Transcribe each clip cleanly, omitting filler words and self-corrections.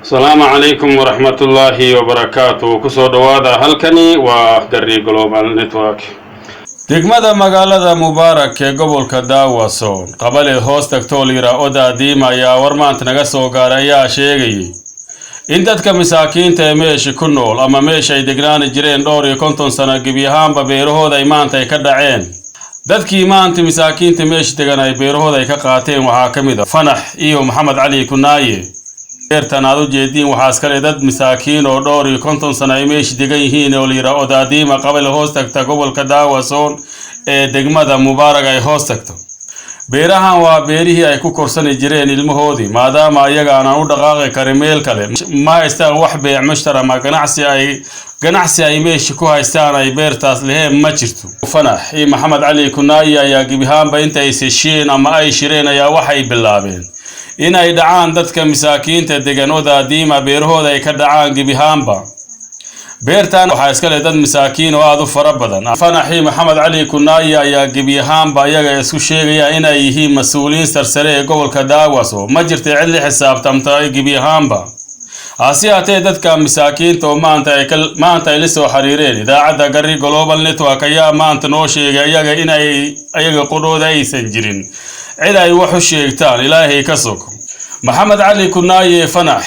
Asalaamu calaykum waraxmatullaahi wabarakaatu. Kusoo dhowaada, halkani waa Gari Global Network. Degmada magaalada Mubaarak ee gobolka Daawasoon, qabaleed hoos tagtoo layidhaa Odaadiima, ayaa war maanta naga soo gaaray ayaa sheegayay in dadka masaakiinta ee meesha ku nool ama meesha ay degnaani jireen dhowr iyo 50 sano, gebi ahaanba beerahooda ay maanta ay ka dhaceen. Dadkii maanta masaakiinta meesha degan ay beerahooda ay ka qaateen waxaa ka mid a Fanax iyo Maxamed Cali Kunaaye. Beertan aad u jeediin waxaa iskale dad masaakiin oo dhowr iyo 50 sano ay meesha degan yihiin oo layidhaha Odaadiima, qabal hoos tagta gobolka Daawasoon ee degmada Mubaarak ay hoos tagto. Beerahan waa beerihii ay ku korsani jireen ilmahoodii, maadaama ayaga aanan u dhaqaaqi karin meel kale. Ma haystaan wax beec mushtar ama ganacsi ay meesha ku haystaan ay beertaas leheen ma jirto. Fanax iyo Maxamed Cali Kunaayi ayaa gebihaanba inta ay sesheen ama ay shireen ayaa waxay bilaabeen in ay dhacaan dadka masaakiinta degan Odaadiima, beerahooda ay ka dhacaan gebihaanba. Beertan waxaa iska leh dad masaakiin oo aada u fara badan. Fanaxii Maxamed Cali Kunaayi ayaa gebi ahaanba iyaga isku sheegaya inay yihiin mas-uuliyiin sarsare ee gobolka Daawaso. Ma jirta cid la xisaabtamta gebi ahaanba. Hase haatee, dadka masaakiinta oo maanta ay la soo xiriireen idaacadda Gari Global Network ayaa maanta noo sheegay iyaga inay ayaga qudhooda aysan jirin cid ay wax u sheegtaan Ilaahay ka soko. Maxamed Cali Kunaaye Fanax,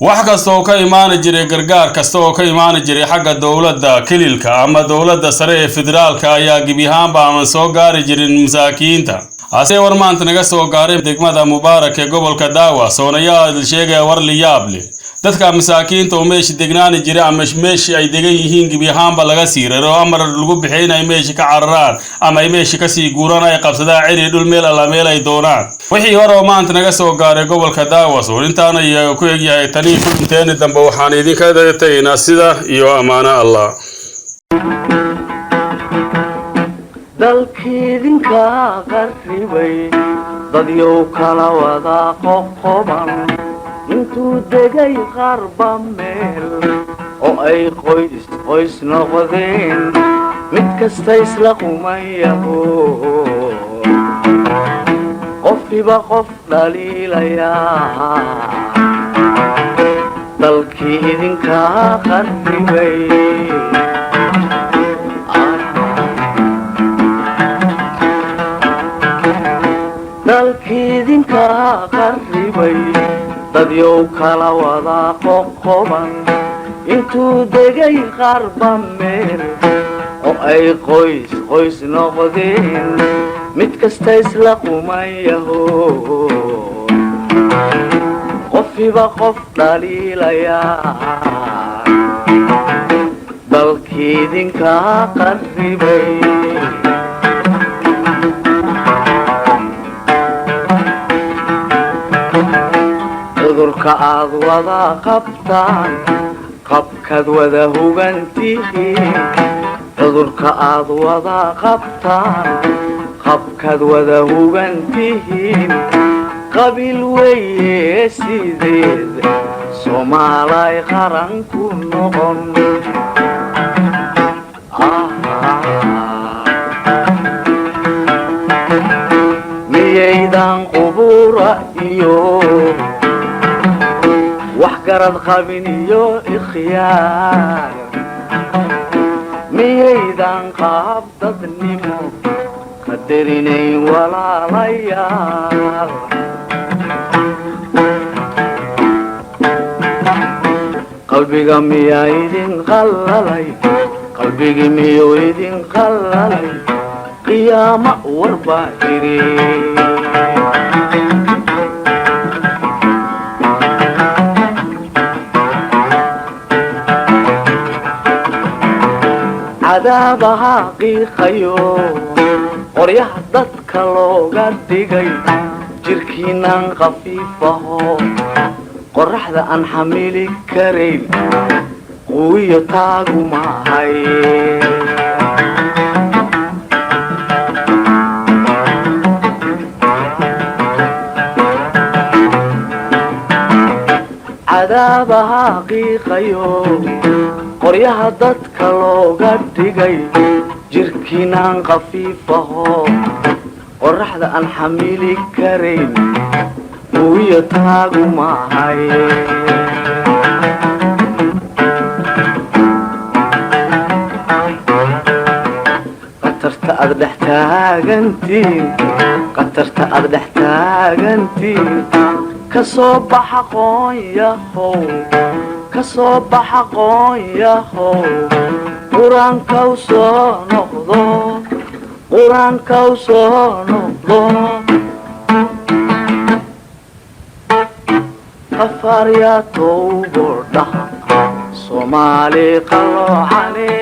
wax kasta oo ka imaani jiray, gargaar kasta oo ka imaani jiray xagga dowladda kililka ama dowladda sare ee federaalka ayaa gebi ahaanba aman soo gaari jirin masaakiinta. Hase war maanta naga soo gaaray degmada Mubaarak ee gobolka Daawa soon ayaa sheegaya war liyaab leh: dadka masaakiinta oo meesha degnaani jiray ama meesha ay degan yihiin gebi ahaanba laga sii raro, amar lagu bixiyay inay meesha ka cararaan ama ay meesha kasii guuraan, ay qabsadaan ciri dhul meel alla meel ay doonaan. Wixii hore oo maanta naga soo gaaray gobolka Daawasoon intaana ku egyahay. Tanii kulinteeni dambe waxaan idinka tagaynaa sida iyo ammaano Allah. Dalkiidinka qarribay, dadyow kala wada qoqoban, intuu degay qarba meel oo ay qoys qoys noqdeen, mid kasta isla qumayaho, qofkiba qof dhaliilayaa. Dalkii idinka qarribay. Dalkiidinka qarribay, dadyow kala wada qoqoban, intuu degay qarba meel oo ay qoys qoys noqdeen, mid kasta isla qumayaho, qofkiba qof dhaliilayaa. Dalkiidinka qarribay. Cudurka aad wada qabtaan, qabkaad wada hugantihiin. Cudurka aad wada qabtaan, qabkaad wada hugantihiin. Qabiil weeye sideed Soomaalay qaran ku noqon? Miyaydan qubura iyo wax garad qabin iyo ikhyaar? Miyaydan qaab dadnimo qadarinayn walaalayaal? Qalbiga miyaa idin qallalay? Qalbigii miyuu idin qallalay? Qiyaamo war baa idhi. Cadaabaha qiiqayo qoryaha dadka looga dhigay, jirkiinaan khafiifaho, qoraxda aan xamili karayn, quwiyo taagu maahay. Cadaabaha qiiqayo qoryaha dadka looga dhigay, jirkiinaan khafiifaho, qoraxda aan xamili karayn, quwiyo taagu maahay. Aad dhex taagantiin, khatarta aad dhex taagantiin, ka soo baxa qoonyahow, ka soo baxa qoonyahow, qur-aankaw soo noqdo, qur-aankaw soo noqdo. Qafaaryaa towbo dhaha Soomaali qaloocane,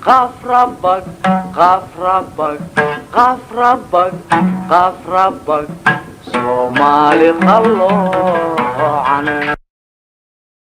qafrabag qafrabag qafrabag qafrabag Soomaali qaloocane.